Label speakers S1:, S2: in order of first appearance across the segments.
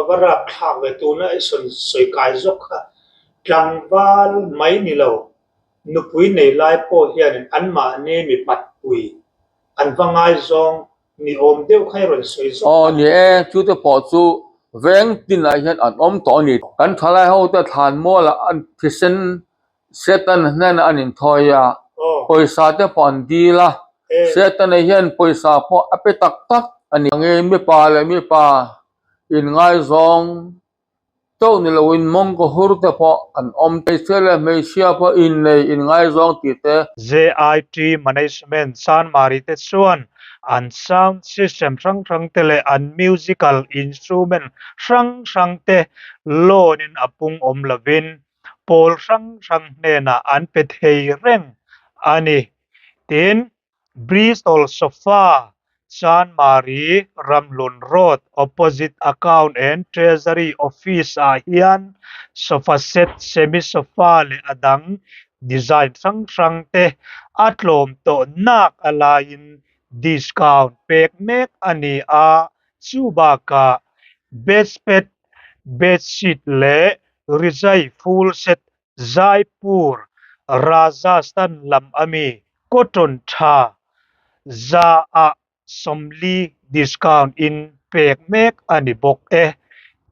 S1: va rapthlak ve tuna i sawn sawi kai zawk kha tlangval mai ni lo nupui nei lai pawh hianin anmahni mipat pui an va ngaizawng ni awm deuh kha i rawn sawi zawk
S2: Aw ni e, chute pawh chu veng tinah hian an awm tawh a ni. Kan thalai hote thlanmualah an thisen Satan hnenah an inthawi a, pawisa te pawh an dil a, Setana hian pawisa pawh a pe tak tak a ni. Nge mipa leh mipa inngaizawng chauh ni loin mawngkaw hur te pawh an awm. Hmeichhia leh hmeichhia pawh innei inngaizawng tih te.
S1: JIT Management Chanmari te chuan an sound system hrang hrang te leh an musical instrument hrang hrang te loan in a pung awm lovin pawl hrang hrang hnenah an pe thei reng a ni. Tin, Bristol Sofa, Chanmari, Ramhlun Road, opposite Account and Treasury Office ah hian sofa set, semi sofa leh a dang design hrang hrang te a tlawm tawh nak a laiin discount pek mek a ni a, chu bakah bedspread, bedsheet leh Rizai full set Jaipur, Rajasthan lam ami cotton tha za ah 40 discount in pek mek a ni bawk e.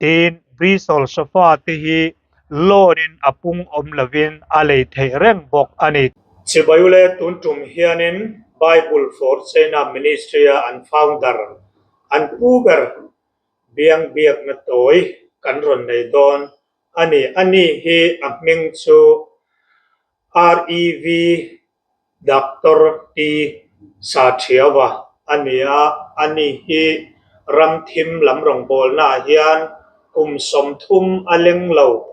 S1: Tin, Bristol sofa te hi loan in a pung awm lovin a lei theih reng bawk a ni. Chibayule tun tum hianin Bible for China Ministry a an founder an pu ber Biang biakna tawi kan rawn nei dawn a ni. A ni hi a hming chu REV Doctor T Sathiawa a ni a, a ni hi ramthim lam rawngbawlnaah hian kum 30 a leng lo,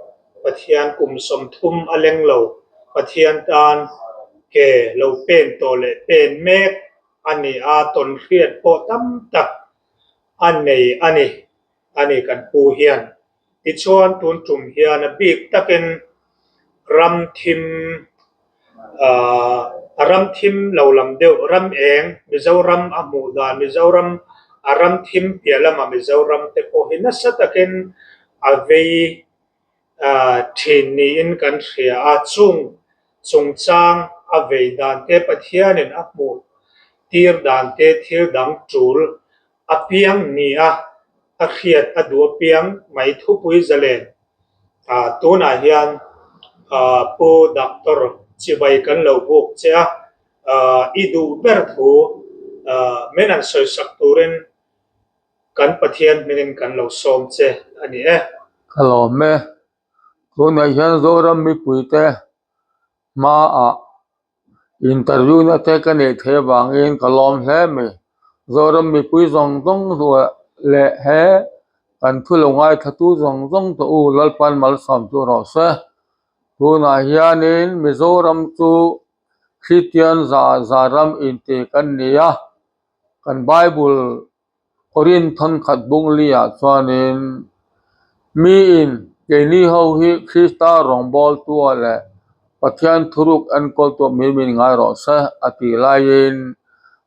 S1: Pathian kum 30 a leng lo, Pathian tan ke lo pen tawh leh pen mek a ni a, tawnhriat pawh tam tak a nei a ni, a ni kan pu hian. Tichuan tun tum hian a bik takin ram thim ahh a ram thim lo lam deuh ram eng Mizoram a hmuh dan Mizoram a ram thim piah lama Mizoram te pawh hi nasa takin a vei ahh thin niin kan hria a, chung chungchang a vei dan te Pathianin a hmuh tir dan te thil dang tul apiang ni a, a hriat a duh apiang mai thupui zalen ah tunah hian ah Pu Doctor chibai kan lo buk che a, ah i duh ber thu ah min han sawisak turin Kan Pathian hmingin kan lo sawm che a ni e.
S2: Ka lawm e. Tunah hian Zoram mipuite hmaah interview na te ka neih theih avangin ka lawm hle mai. Zoram mipui zawng zawng zuah leh he kan thu lo ngaithlatu zawng zawng tawh u Lalpan malsawm chu rawh se. Tunah hianin Mizoram chu Kristian za za ram inti kan ni a. Kan Bible Korin thawnkhat bungli-ah chuanin miin keini ho hi Krista rawngbawltua leh Pathian thuruk enkawltua min min ngai rawh se a tih laiin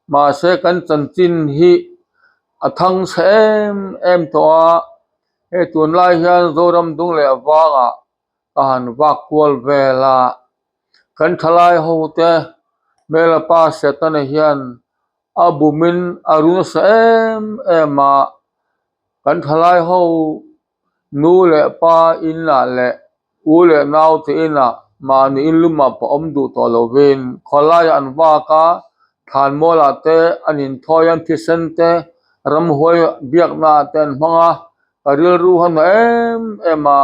S2: mahse kan chanchin hi a thang chhe em em tawh a, hei tunlai hian Zoram dung leh vangah ka han vak kual vel a, kan thalai ho te hmela pa Setana hian a bumin a ru nasa em em a, kan thalai ho nu leh pa inah leh u leh nau te inah mahni inlumah pawh awm duh tawh lovin khawlaiah an vak a, thlanmualah te an inthawi a, thisen te ramhuai biaknaah te an hmang a, ka rilru han na em em a.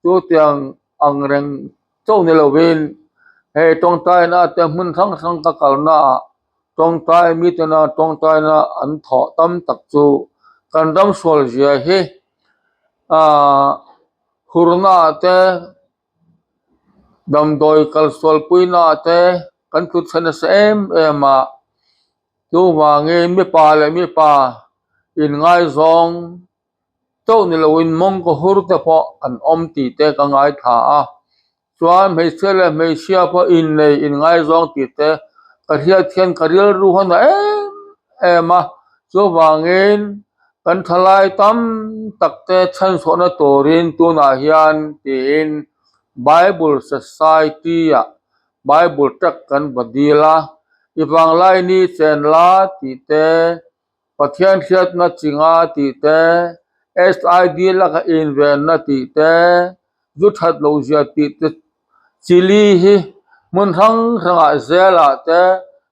S2: Chutiang ang reng chauh ni lovin hei tawngtaina te hmun hrang hrang ka kalnaah tawngtai mitena tawngtaina an thawh tam tak chu kan ram sual zia hi aah hurnaah te damdawi kalsualpuinaah te kan tlu chhe nasa em em a chuvangin mipa leh mipa inngaizawng. Chauh ni loin mawngkaw hur te pawh an awm tih te ka ngaithla a, chuan hmeichhia leh hmeichhia pawh innei inngaizawng tih te ka hriat hian ka rilru hawn a em em a, chuvangin. Kan thalai tam tak te chhanchhuahna turin tunah hian tiin Bible Society ah Bible tract kan va dil a, I vanglai ni chen la tih te, Pathian hriatna chi nga tih te, SID laka invenna tih te, zu that loh zia tih te chili hi hmun hrang hrangah zelah te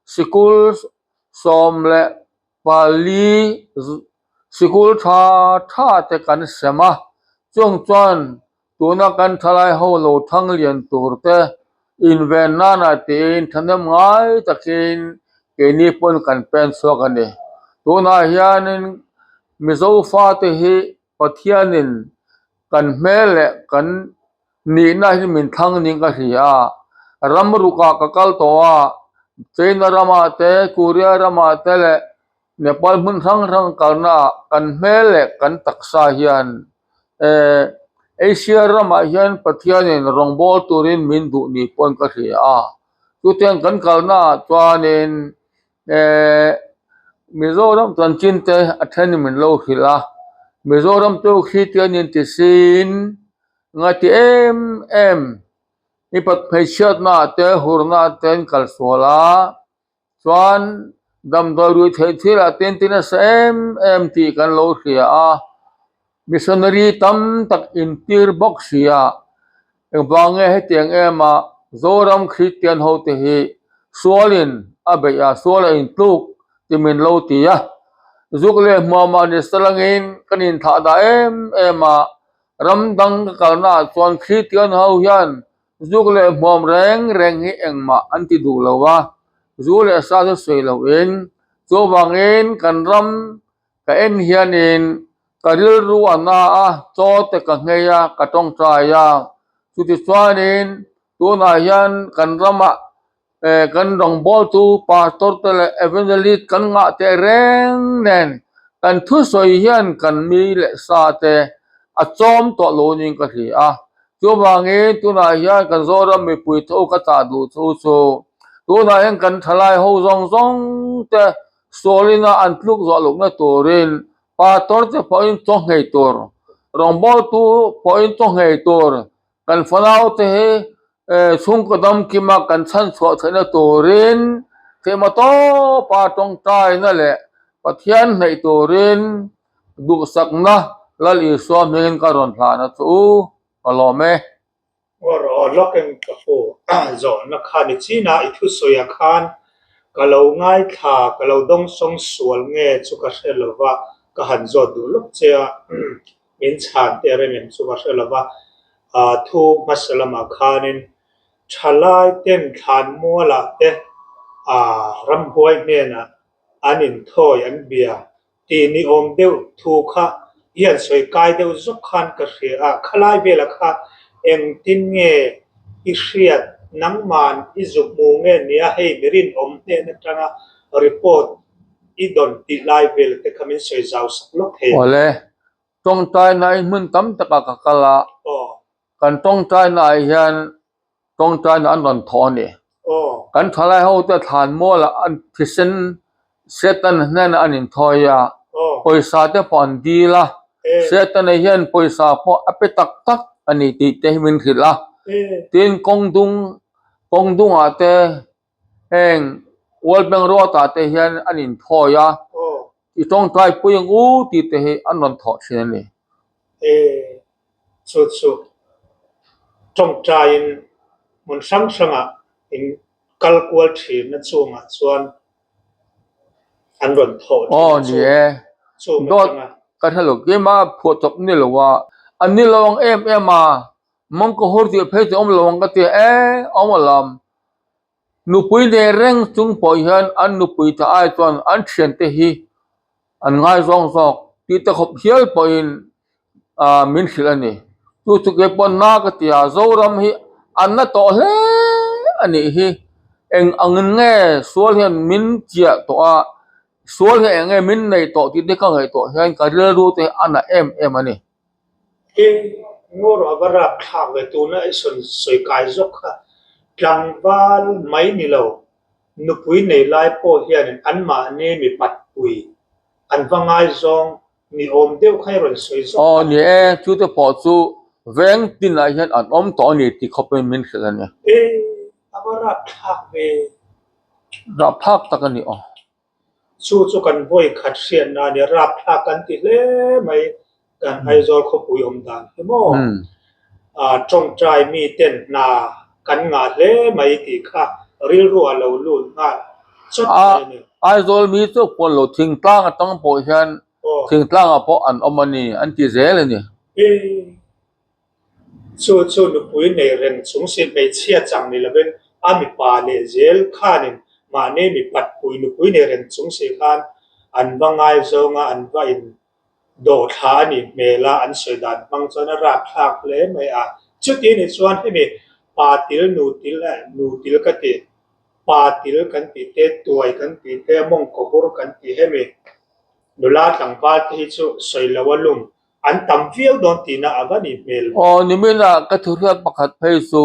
S2: sikul 14 sikul tha tha te kan sem a, chung chuan tuna kan thalai ho lo thang lian tur te inven nana tiin thahnem ngai takin keini pawn kan pen chhuak a ni. Tunah hianin Mizo fate hi Pathianin kan hmel leh kan nihna hi min thlang ning ka hria a, ram rukah ka kal tawh a, China ramah te, Korea ramah te leh Nepal hmun hrang hrang kalna ah kan hmel leh kan taksa hian eh Asia ramah hian Pathianin rawngbâwl turin min duh ni pawn ka hria a, chutiang kan kalna ah chuanin eh Mizoram chanchin te a then min lo hrilh a, Mizoram chu Kristian inti siin ngaiti em em mipat hmeichhiatna ah te hurna ah te an kalsual a. Chuan damdawi rui theih thil ah ten tin a sa em em tih kan lo hria a, missionary tam tak intir bawk si a, engvang nge hetiang em a Zoram Kristian ho te hi sualin a beih a, sual a intluk ti min lo ti a, zuk leh hmuamah ni salangin kan inthah dah em em a, ram dang ka kalna ah chuan Kristian ho hian Zuk leh hmuam reng reng hi engmah an ti duh lo a, zu leh sa chu sawi loin chuvangin kan ram ka en hianin ka rilru a na a, chaw te ka nghei a, ka tawngtai a. Chutichuanin tunah hian kan ramah kan rawngbawltu pastor te leh evangelist kan ngah teh reng nen kan thusawi hian kan mi leh sa te a chawm tawh lo niin ka hria a. Chuvangin tunah hian kan Zoram mipui tho ka chah duh chu chu tunah hian kan thalai ho zawng zawng te sualina an tluk zawh lohna turin pastor te pawhin chaw nghei tur, rawngbawltu pawhin chaw nghei tur Kan fanaute hi chhungkaw damkima kan chhanchhuah theihna turin thehma tawpa tawngtaina leh Pathian hnaih turin duhsakna Lal Isua hmingin ka rawn hlan a chu u, ka lawm e.
S1: Aw rawh, lawk eng ka pu zawhna kha ni chin a, i thusawiah khan ka lo ngaithla, ka lo dawngsawng sual nge chu ka hre lo va, ka han zawt duh lawk che a. Min chhan te reng em chu ka hre lo va, thu hmasa lamah khanin thalai ten thlan mualah te ramhuai hnenah an inthawi an bia tih ni awm deuh thu kha i han sawi kai deuh zawk khan ka hria a, khalai velah kha engtin nge i hriat nangman i zu hmu nge nia hei mi rinawm hnen atanga report I dawn tih lai vel te kha min sawi zau sak lawk thei ang.
S2: Awle, tawngtaina hi hmun tam takah ka kal a, kan tawngtaina ah hian tawngtaina an rawn thawh a ni. Kan thalai ho te thlan mualah an thisen Satan hnenah an inthawi a, pawisa te pawh an dil a, Setana hian pawisa pawh a pe tak tak a ni tih te hi min hrilh a, tin kawng dung kawng dungah te Heng World Bank Road ah te hian an inthawi a, i tawngtai pui ang u tih te hi an rawn thawh thin a ni.
S1: E, chu chu tawngtaiin hmun hrang hrangah in kal kual thin na chungah chuan an rawn thawh thin
S2: a chu. Aw ni e, dawt ka hre lo keimah phuah chawp ni lo a, an ni lo ang em em a, Mawngkaw hur tih phei chu awm lo ang ka ti e, awm alam. Nupui nei reng chung pawh hian an nupui tha ai chuan an thiante hi an ngaizawng zawk tih te khawp hial pawhin ah min hrilh a ni. Chu chu kei pawh na ka ti a, Zoram hi an na tawh hle a nih hi. Eng angin nge sual hian min chiah tawh a, sual hi eng nge min neih tawh tih te ka ngaihtuah hian ka rilru te hi a na em em a ni.
S1: Tin, Ngawr a va rap thlak ve tuna i sawn sawi kai zawk kha tlangval mai ni lo, nupui nei lai pawh hianin anmahni mi patpui an va ngaizawng Ni awm deuh kha i rawn sawi zawk
S2: Aw ni e, chute pawh chu veng tinah hian an awm tawh a ni ti khawpin min hrilh a ni.
S1: E, a va rapthlak ve.
S2: Rapthlak tak a ni aw.
S1: Chu chu kan vawi khat hriatna a ni, rapthlak kan ti hle mai kan Aizawl khawpui awm dan hi maw. Tawngtai miten hna kan ngah hle mai tih kha rilru a lo lut nghal chawt mai a ni.
S2: Aizawl mi chu pawn lo thingtlang atang pawh hian thingtlangah pawh an awm a ni an ti zel a ni.
S1: Chu chu nupui nei reng chung si hmeichhia chang ni lovin a mipa leh zel khanin mahni mipat pui nupui nei reng chung si khan an va ngaizawng a, an va in dawhthla a nih hmel a, an sawi dan hmang chuan a rapthlak hle mai a. Chuti ni chuan hemi pa til nu til eh nu til ka ti, pa til kan tih te, tuai kan tih te, mawngkaw hur kan tih hemi nula tlangval te hi chu sawi lo a lum an tam viau dawn tihna a va nih hmel.
S2: Aw nimin-ah ka thuhriat pakhat phei chu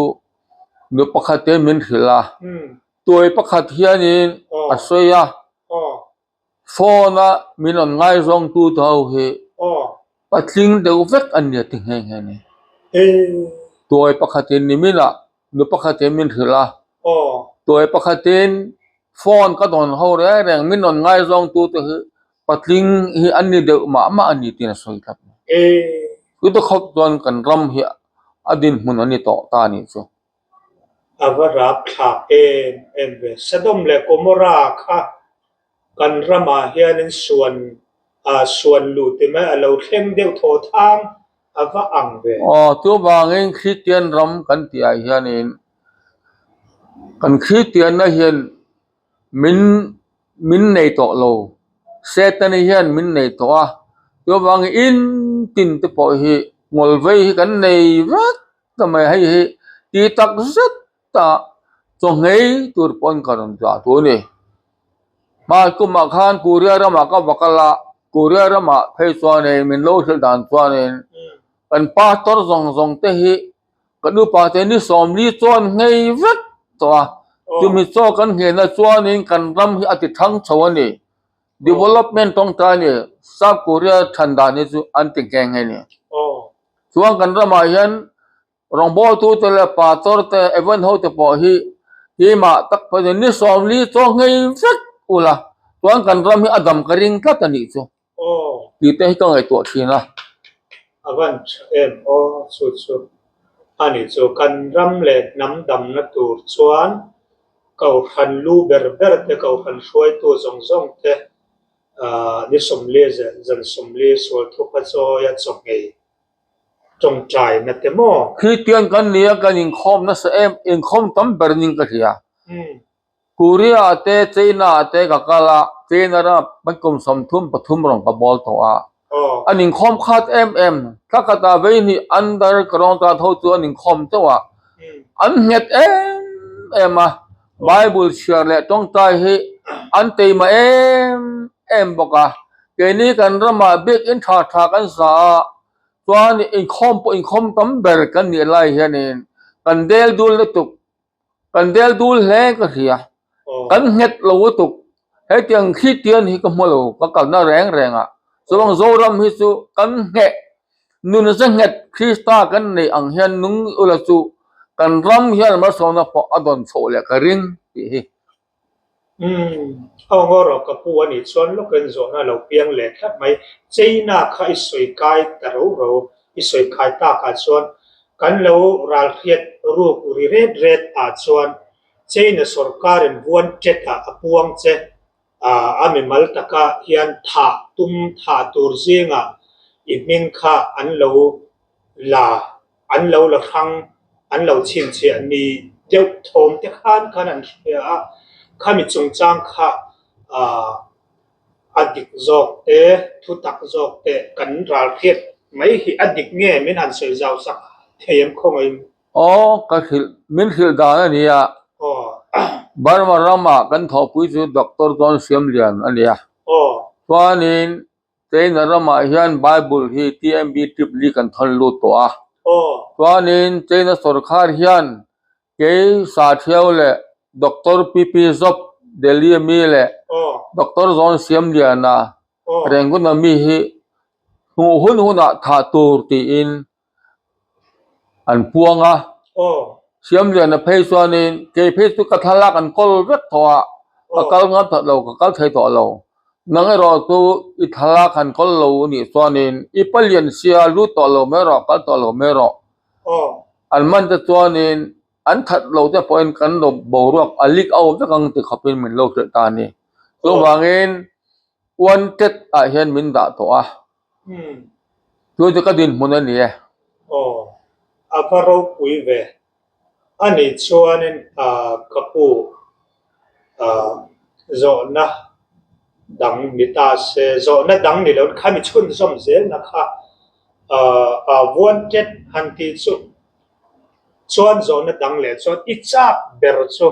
S2: nu pakhat te min hrilh a, tuai pakhat hianin a sawi a. Phone a min rawn ngaizawngtu te ho hi patling deuh vek an nia ti nghe nghe a ni. Tuai pakhatin niminah nu pakhatin min hrilh a, tuai pakhatin phone ka dawn ho reng reng min rawn ngaizawngtu te hi patling hi an ni deuh mah mah a ni tiin a sawi tlat mai. Chuti khawp chuan kan ram hi a dinhmun a ni tawh ta a nih chu.
S1: A va rapthlak em em ve. Sodom leh Gomorrah kha kan ramah hianin suan ah suan luh ti mai a lo thleng deuh thaw thang a va ang ve.
S2: Aw, chuvangin Kristian ram kan tihah hianin kan Kristianna hian min min nei tawh lo, Setana hian min nei tawh a, chuvangin in tin te pawh hi ngawlvei hi kan nei vek. Ta mai hei hi ti tak zet a chaw nghei tur pawn ka rawn dah tur a ni. Hmai kumah khan Korea ramah ka va kal a, Korea ramah phei chuanin min lo hrilh dan chuanin kan pastor zawng zawng te hi kan upa te ni sawmli chuan nghei vek tawh a, chumi chaw kan nghehna chuanin kan ram hi a ti thang chho a ni. Development tawngtai a ni, South Korea than dan hi chu an ti nghe nghe a ni. Chuan kan ramah hian rawngbawltute leh pastor te, event ho te pawh hi keimah tak pawhin ni sawmli chaw nghei vek ula chuan kan ram hi a dam ka ring tlat a nih chu tih te hi ka ngaihtuah thin a.
S1: A van tha em aw chu chu a nih chu kan ram leh hnam damna tur chuan kohhran lu ber ber te kohhran hruaitu zawng zawng te Ni 40 zan 40 sual thupa chawia chawhmei tawngtaina te maw?
S2: Kristian kan nia kan inkhawm nasa em, inkhawm tam ber ning ka hria. Korea ah te China ah te ka kal a, China ram kan kum 33 rawn ka bawl tawh a, an inkhawm khat em em, thla khatah vei hnih under ka rawn tan ho chu an inkhawm teuh a, an nghet em em a. Bible chhiar leh tawngtai hi an teima em em bawk a, keini kan ramah biakinn tha tha kan za a, chuan inkhawm pawh inkhawm tam ber kan nih lai hianin kan del dul lutuk, kan del dul hle ka hria, kan nghet lo lutuk, hetiang Kristian hi ka hmu lo ka kalna reng reng ah, chuang Zoram hi chu kan ngheh Nun zenghet Krista kan neih ang hian nung ula chu kan ram hian malsawmna pawh a dawn chhoh leh ka ring tih hi.
S1: Umm, aw ngaw rawh ka pu a nih chuan lawkin zawhna a lo piang leh tlat mai. China kha i sawi kai ta ro ro, i sawi kai takah chuan kan lo ralhriat ruk ri ret ret ah chuan China sawrkarin vuan tet ah a puang che A mimal taka hian thah tum thah tur zingah i hming kha an lo la, an lo la hrang, an lo chhinchhiah ni deuh thawm te khan khan an hria a, khami chungchang kha a dik zawk te, thu tak zawk te kan ralhriat mai hi a dik nge min han sawi zau sak thei em khawngaihin.
S2: Aw, ka hrilh, min hrilh dan a nia. Burma ramah kan thawhpui chu Doctor John Siamlian a nia. Chuanin China ramah hian Bible hi TMB trip li kan thawn lut tawh a. Chuanin China sawrkhar hian kei Sathiau leh Doctor PP Zop Delhi ami leh Doctor John Siamliana Rangoon ami hi. Hmuh hun hunah thah tur tiin an puang a. Siamliana phei chuanin kei phei chu ka thlalak an kawl vek tawh a, ka kal ngam that lo, ka kal thei tawh lo. Nang erawh chu i thlalak han kawl lo anih chuanin i palian sia lut tawh lo mai rawh, kal tawh lo mai rawh. An man te chuanin an that lo te pawhin kan lo boruak a leak out vek ang ti khawpin min lo hrilh ta a ni. Chuvangin Wanted ah hian min dah tawh a, chu chu ka dinhmun a ni e.
S1: Aw, a va ropui ve. A nih chuanin ka pu zawhna dang ni ta se, zawhna dang ni loin khami chhunzawm zelna kha wanted han tih chu chuan zawhna dang leh chuan i chak ber chu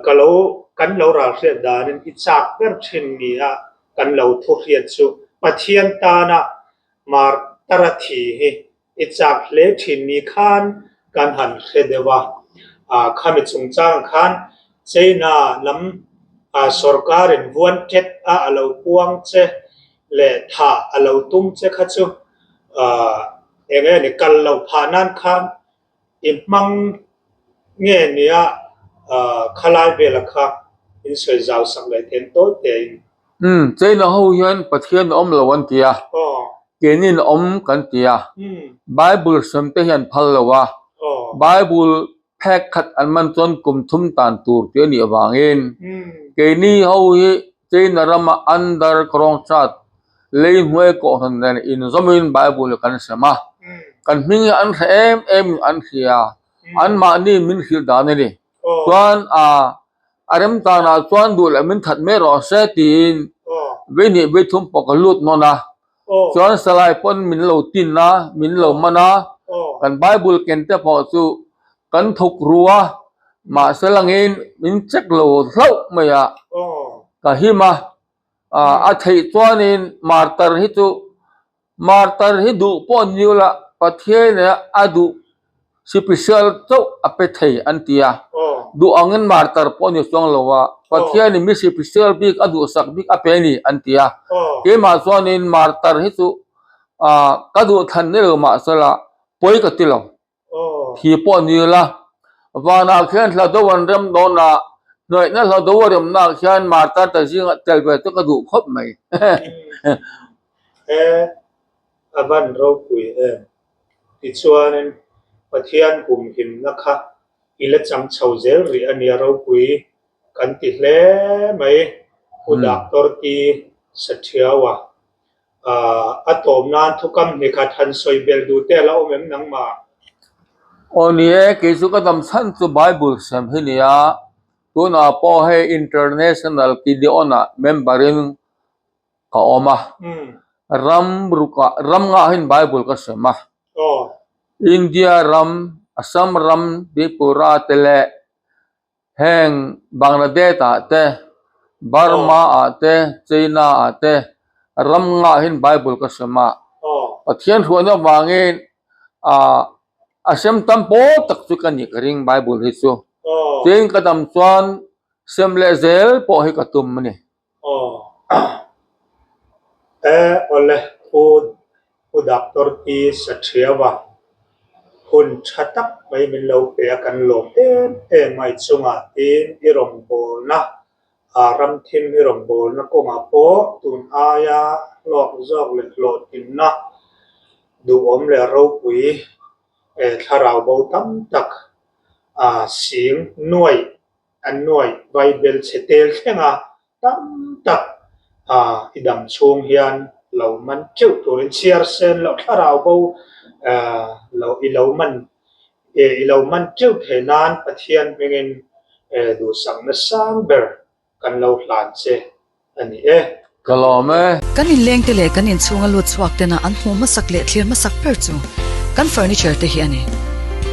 S1: Ka lo, kan lo ral hriat danin i chak ber thin ni a kan lo thu hriat chu Pathian tana martara thi hi i chak hle thin ni khan kan han hre deuh a. Khami chungchang khan China lam sorkarin vuan tet a a lo puang che leh thah a lo tum che kha chu eng nge ni kal loh phah nan khan I hmang nge nia khalai vela kha in sawi zau sak leh then tawi tein.
S2: Umm China ho hian Pathian awm lo an ti a, keinin awm kan ti a, Bible hrem te hian phal lo a, Bible phek khat an man chuan kum thum tan tur tih a nih avangin keini ho hi China rama under Krongchat Lei hnuai kohhran nen inzawmin Bible kan sem a, kan hming hi an hre em em in an hria, anmahni min hrilh dan a ni. Chuan a remtanah chuan duh leh min that mai rawh se tiin vei hnih vei thum pawh ka lut nawn a, chuan salai pawn min lo tin a, min lo man a, kan Bible ken te pawh chu kan thuk ru a, mahse langin min check lo hlauh mai a, ka him a. A theih chuanin martar hi chu martar hi duh pawh ni ula Pathian leh a duh sipisial chauh a pe thei an ti a, duh angin martar pawh ni chuang lo a, Pathianin mi sipisial bik a duhsak bik a pe a ni an ti a, keimah chuanin martar hi chu ka duhthlan ni lo mahsela pawi ka ti lo. Thi pawh ni ila, vanah khian hla do an rem dawn a, hnuaihna hla do a remnaah khian martar ta zingah tel ve chu ka duh khawp mai.
S1: He a van ropui em? Tichuanin Pathian humhimna kha i la chang chho zel rih a nia ropui kan ti hle mai Pu Doctor T. Sathiaua. A tawm nan thukam hnikhat han sawi belh duh te a la awm em nangmah?
S2: Aw ni e, kei chu ka dam chhan chu Bible sem hi nia, tunah pawh hei International Gideon-ah member in ka awm a, ram rukah ram ngahin Bible ka sem a, India ram, Assam ram, Tripura te leh Heng Bangladesh ah te, Burma ah te, China ah te ram ngahin Bible ka sem a. Pathian hruaina avangin a sem tam pawl tak chu ka nih ka ring Bible hi chu. Tin ka dam chuan sem leh zel pawh hi ka tum a ni.
S1: Aw e awle Pu Pu Doctor T Sathiaua hun tha tak mai min lo pe a kan lawm em em a i chungah tin i rawngbawlna ah ramthim i rawngbawlna kawngah pawh tun aia hlawk zawk leh hlawhtlinna duhawm leh ropui thlarau bo tam tak ah sing nuaih An nuaih Bible chhe tel thlenga tam tak i dam chhung hian lo man teuh turin chhiar sen loh thlarau bo lo i lo man i lo man teuh thei nan Pathian hmingin duhsakna sang ber kan lo hlan che a ni e.
S2: Ka lawm e.
S3: Kan inlengte leh kan inchhunga lut chhuak tena an hmuh hmasak leh thlir hmasak ber chu kan furniture te hi a ni.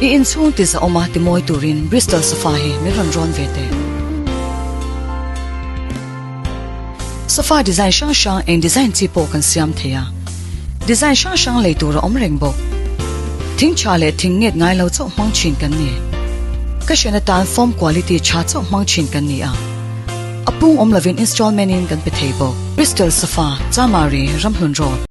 S3: I inchhung ti zahawma ti mawi turin Bristol sofa hi min rawn rawn ve teh. Sofa design hrang hrang eng design chi pawh kan siam thei a, design hrang hrang lei tur a awm reng bawk. Thing tha leh thing nget ngai lo chauh hmang thin kan ni. Ka hriat atan foam quality tha chauh hmang thin kan ni a. A pung awm lovin installment in kan pe thei bawk. Bristol Sofa, Chamari, Ramhlun Road.